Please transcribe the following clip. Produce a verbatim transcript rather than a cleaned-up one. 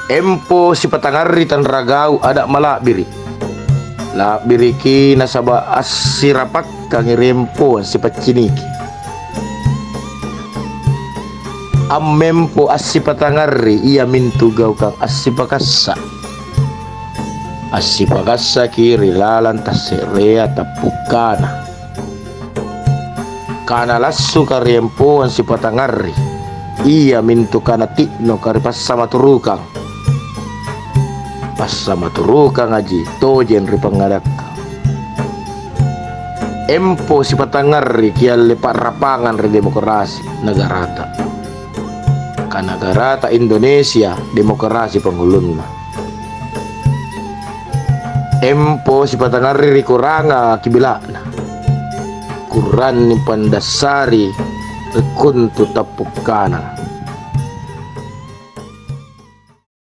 Empo sipatangarri tanragau ada' mala'biri'. La'biriki nasaba' assirapakkangi ri empoang sipacciniki. Ammempo assipatangarri iamintu gaukang assipakassa'. Assipakassaki ri lalang tasse'rea tappukkana. Kana lassuka ri empoang sipatangarri, iamintu kana ti'noka ri passamaturukang. Passamaturukangaji tojeng ri pangngadakkang. Empo sipatangarri kialle pa'rapangang ri demokrasi nagarata. Ka nagarata Indonesia demokrasi pangngulunna. Empo sipatangarri ri koranga kibila'na. Kurranni pandassari ri kontu tappukkana.